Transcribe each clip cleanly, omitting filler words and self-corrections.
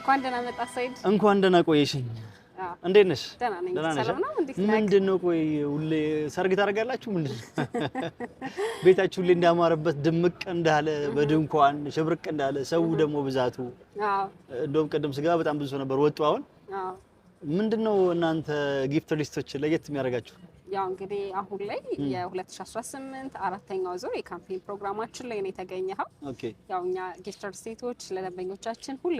እንኳን ደህና መጣህ ሰይድ። እንኳን ደህና ቆየሽኝ። እንዴት ነሽ? ደህና ነኝ። ደህና ነሽ? ሰላም ነው? እንዴት ነህ? ምንድን ነው ቆይ ሁሌ ሰርግ ታደርጋላችሁ? ምንድን ነው ቤታችሁ ሁሌ እንዳማረበት ድምቅ እንዳለ በድንኳን ሽብርቅ እንዳለ ሰው ደግሞ ብዛቱ፣ እንደውም ቅድም ስገባ በጣም ብዙ ሰው ነበር ወጡ። አሁን ምንድን ነው እናንተ ጊፍት ሪል ስቴቶች ለየት የሚያደርጋችሁ? ያው እንግዲህ አሁን ላይ የ2018 አራተኛው ዙር የ campaign ፕሮግራማችን ላይ ነው የተገኘኸው። ያው እኛ ጊፍት ሪል ስቴቶች ለደንበኞቻችን ሁሌ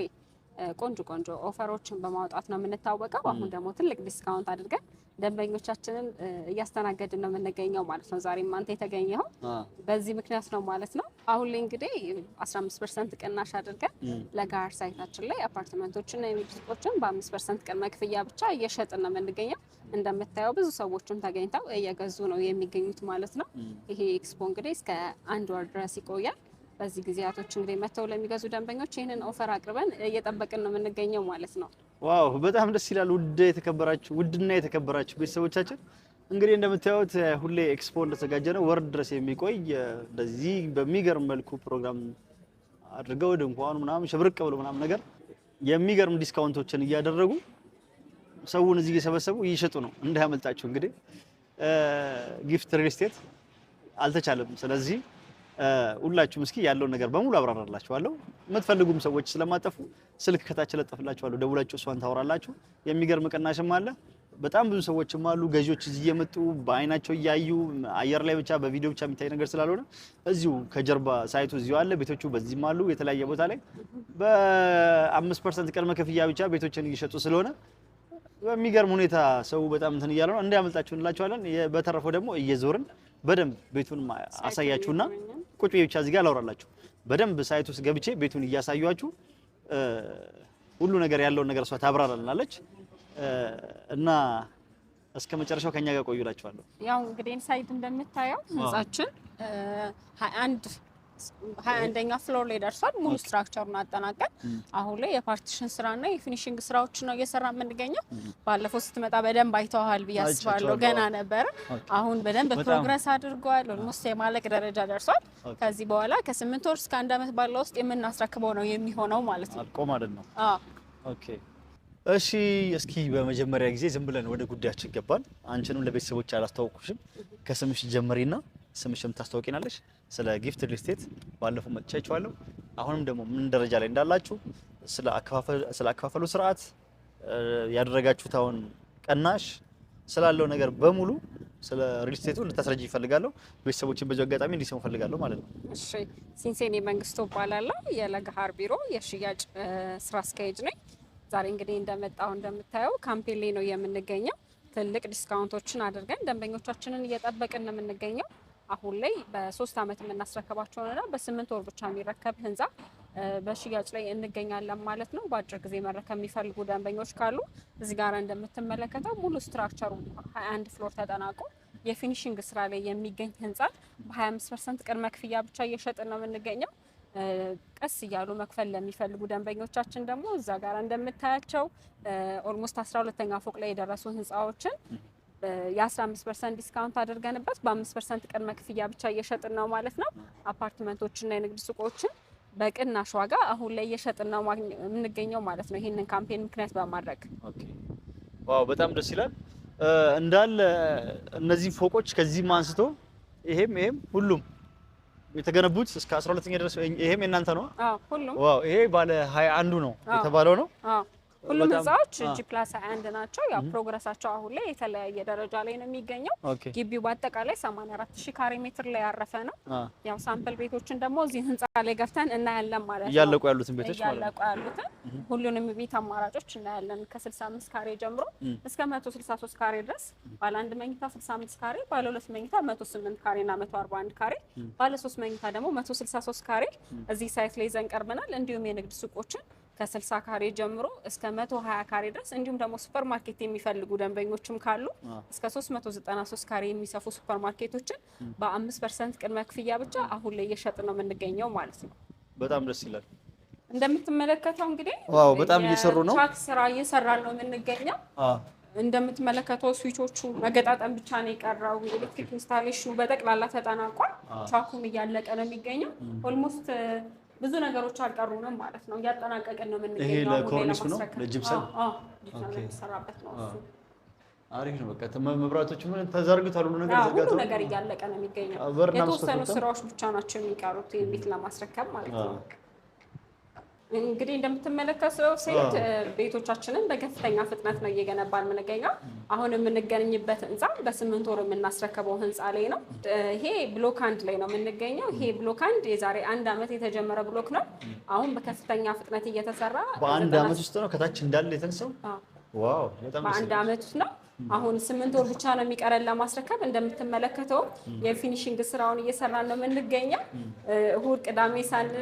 ቆንጆ ቆንጆ offer ኦችን በማውጣት ነው የምንታወቀው። አሁን ደግሞ ትልቅ discount አድርገን ደንበኞቻችንን እያስተናገድን ነው የምንገኘው ማለት ነው። ዛሬም አንተ የተገኘኸው በዚህ ምክንያት ነው ማለት ነው። አሁን ላይ እንግዲህ 15% ቅናሽ አድርገን ለገሃር site ኣችን ላይ አፓርትመንቶችና የንግድ ሱቆችን በ5% ቅድመ ክፍያ ብቻ እየሸጥን ነው የምንገኘው። እንደምታየው ብዙ ሰዎችም ተገኝተው እየገዙ ነው የሚገኙት ማለት ነው። ይሄ ኤክስፖ እንግዲህ እስከ አንድ ወር ድረስ ይቆያል። በዚህ ጊዜያቶች እንግዲህ መጥተው ለሚገዙ ደንበኞች ይህንን offer አቅርበን እየጠበቅን ነው የምንገኘው ማለት ነው። Wow፣ በጣም ደስ ይላል። ውድና የተከበራችሁ ቤተሰቦቻችን፣ እንግዲህ እንደምታዩት ሁሌ ኤክስፖ እንደተዘጋጀ ነው፣ ወር ድረስ የሚቆይ እንደዚህ በሚገርም መልኩ ፕሮግራም አድርገው ድንኳኑ ምናምን ሽብርቅ ብሎ ምናምን ነገር የሚገርም discount ኦችን እያደረጉ ሰውን እዚህ እየሰበሰቡ እየሸጡ ነው። እንዳያመልጣችሁ እንግዲህ ጊፍት ሪል ስቴት አልተቻለም። ስለዚህ ሁላችሁም እስኪ ያለውን ነገር በሙሉ አብራራላችኋለሁ። የምትፈልጉም ሰዎች ስለማጠፉ ስልክ ከታች ለጥፍላችኋለሁ፣ ደውላችሁ እሷን ታወራላችሁ። የሚገርም ቅናሽም አለ። በጣም ብዙ ሰዎችም አሉ፣ ገዢዎች እዚህ እየመጡ በአይናቸው እያዩ፣ አየር ላይ ብቻ በቪዲዮ ብቻ የሚታይ ነገር ስላልሆነ እዚሁ ከጀርባ site ኡ እዚሁ አለ፣ ቤቶቹ በዚህም አሉ። የተለያየ ቦታ ላይ በ5% ቅድመ ክፍያ ብቻ ቤቶችን እየሸጡ ስለሆነ በሚገርም ሁኔታ ሰው በጣም እንትን እያለ ነው። እንዳያመልጣችሁ እንላችኋለን። በተረፈው ደግሞ እየዞርን በደንብ ቤቱን አሳያችሁና ቁጭ ብዬ ብቻ እዚህ ጋር ላውራላችሁ። በደንብ site ውስጥ ገብቼ ቤቱን እያሳያችሁ ሁሉ ነገር ያለውን ነገር እሷ ታብራራልናለች እና እስከ መጨረሻው ከኛ ጋር ቆዩላችኋለሁ። ያው እንግዲህ site እንደምታየው ህንጻችን 21 21ኛ floor ላይ ደርሷል። ሙሉ structure ኡን አጠናቀን አሁን ላይ የ partition ስራና የ finishing ስራዎችን ነው እየሰራ የምንገኘው። ባለፈው ስትመጣ በደንብ አይተዋል ብዬ አስባለሁ። ገና ነበረ። አሁን በደንብ progress አድርጓል። Almost የማለቅ ደረጃ ደርሷል። ከዚህ በኋላ ከ8 ወር እስከ አንድ አመት ባለው ውስጥ የምናስረክበው ነው የሚሆነው ማለት ነው። አልቆ ማለት ነው። አዎ። Okay፣ እሺ፣ እስኪ በመጀመሪያ ጊዜ ዝም ብለን ወደ ጉዳያችን ገባን። አንቺንም ለቤተሰቦች አላስተዋወቅኩሽም። ከስምሽ ጀምሪና ስምሽም ታስተዋውቂናለሽ። ስለ ጊፍት ሪል ስቴት ባለፈው መጥቻችኋለሁ። አሁንም ደግሞ ምን ደረጃ ላይ እንዳላችሁ፣ ስለ አከፋፈሉ ስርዓት፣ ያደረጋችሁት አሁን ቅናሽ ስላለው ነገር በሙሉ ስለ ሪል ስቴቱ እንድታስረጂ እፈልጋለሁ። ቤተሰቦችን በዚሁ አጋጣሚ እንዲሰሙ እፈልጋለሁ ማለት ነው። እሺ፣ ሲንሴኔ መንግስቱ እባላለሁ። የለገሃር ቢሮ የሽያጭ ስራ አስኪያጅ ነኝ። ዛሬ እንግዲህ እንደመጣው እንደምታየው campaign ላይ ነው የምንገኘው። ትልቅ discount ኦችን አድርገን ደንበኞቻችንን እየጠበቅን ነው የምንገኘው። አሁን ላይ በ3 አመት የምናስረከባቸውንና በ8 ወር ብቻ የሚረከብ ህንፃ በሽያጭ ላይ እንገኛለን ማለት ነው። በአጭር ጊዜ መረከብ የሚፈልጉ ደንበኞች ካሉ እዚህ ጋር እንደምትመለከተው ሙሉ structure ኡ 21 floor ተጠናቆ የ finishing ስራ ላይ የሚገኝ ህንፃ በ25% ቅድመ ክፍያ ብቻ እየሸጥን ነው የምንገኘው። ቀስ እያሉ መክፈል ለሚፈልጉ ደንበኞቻችን ደግሞ እዛ ጋር እንደምታያቸው almost 12ኛ ፎቅ ላይ የደረሱ ህንፃዎችን የ15% discount አድርገንበት በ5% ቅድመ ክፍያ ብቻ እየሸጥን ነው ማለት ነው። አፓርትመንቶችና የንግድ ሱቆችን በቅናሽ ዋጋ አሁን ላይ እየሸጥን ነው የምንገኘው ማለት ነው። ይህንን campaign ምክንያት በማድረግ። Okay፣ wow፣ በጣም ደስ ይላል። እንዳለ እነዚህ ፎቆች ከዚህም አንስቶ ይሄም ይሄም ሁሉም የተገነቡት እስከ 12ኛ ድረስ ይሄም የእናንተ ነው? አዎ፣ ሁሉም። Wow፣ ይሄ ባለ 21ዱ ነው የተባለው ነው። አዎ፣ ሁሉም ህንፃዎች G+21 ናቸው። ያው progress ኣቸው አሁን ላይ የተለያየ ደረጃ ላይ ነው የሚገኘው። ግቢው በአጠቃላይ 84 ሺህ ካሬ ሜትር ላይ ያረፈ ነው። ያው sample ቤቶችን ደግሞ እዚህ ህንፃ ላይ ገብተን እናያለን ማለት ነው። እያለቁ ያሉትን ቤቶች ማለት ነው። እያለቁ ያሉትን ሁሉንም ቤት አማራጮች እናያለን። ከ65 ካሬ ጀምሮ እስከ 163 ካሬ ድረስ፣ ባለ አንድ መኝታ 65 ካሬ፣ ባለ ሁለት መኝታ 108 ካሬ እና 141 ካሬ፣ ባለ ሶስት መኝታ ደግሞ 163 ካሬ እዚህ site ላይ ይዘን ቀርበናል። እንዲሁም የንግድ ሱቆችን ከ60 ካሬ ጀምሮ እስከ 120 ካሬ ድረስ፣ እንዲሁም ደግሞ ሱፐር ማርኬት የሚፈልጉ ደንበኞችም ካሉ እስከ 393 ካሬ የሚሰፉ ሱፐር ማርኬቶችን በ5% ቅድመ ክፍያ ብቻ አሁን ላይ እየሸጥን ነው የምንገኘው ማለት ነው። በጣም ደስ ይላል። እንደምትመለከተው እንግዲህ Wow፣ በጣም እየሰሩ ነው። የቻክ ስራ እየሰራን ነው የምንገኘው። እንደምትመለከተው switch ኦቹ መገጣጠም ብቻ ነው የቀረው። የኤሌክትሪክ installation ኡ በጠቅላላ ተጠናቋል። ቻኩም እያለቀ ነው የሚገኘው። Almost ብዙ ነገሮች አልቀሩንም ማለት ነው። እያጠናቀቅን ነው ይሄ የምንገኘው። አሁን ላይ ለኮርኒሱ ነው? ለማስረከብ። ለጂፕሰም? አዎ፣ ጂፕሰም okay። የሚሰራበት ነው እሱ። አሪፍ ነው። በቃ መብራቶቹ ምን ተዘርግቷል፣ ሁሉ ነገር አዎ፣ ሁሉ ተዘርግቷል። ነገር እያለቀ ነው የሚገኘው። አዎ፣ በርና መስኮት የተወሰኑ ብቻ? ስራዎች ብቻ ናቸው የሚቀሩት ይህን ቤት ለማስረከብ ማለት ነው። አዎ። እንግዲህ እንደምትመለከተው ሰይድ ቤቶቻችንን በከፍተኛ ፍጥነት ነው እየገነባን የምንገኘው። አሁን የምንገኝበት ህንፃ በ8 ወር የምናስረከበው ህንፃ ላይ ነው። ይሄ ብሎክ 1 ላይ ነው የምንገኘው። ይሄ ብሎክ 1 የዛሬ አንድ ዓመት የተጀመረ ብሎክ ነው። አሁን በከፍተኛ ፍጥነት እየተሰራ በአንድ 90 ዓመት ውስጥ ነው ከታች እንዳለ የተነሳው። አዎ። Wow፣ በጣም ደስ በአንድ ይላል። ዓመት ውስጥ ነው። አሁን 8 ወር ብቻ ነው የሚቀረን ለማስረከብ። እንደምትመለከተው የ finishing ስራውን እየሰራን ነው የምንገኘው። እሁድ ቅዳሜ ሳንል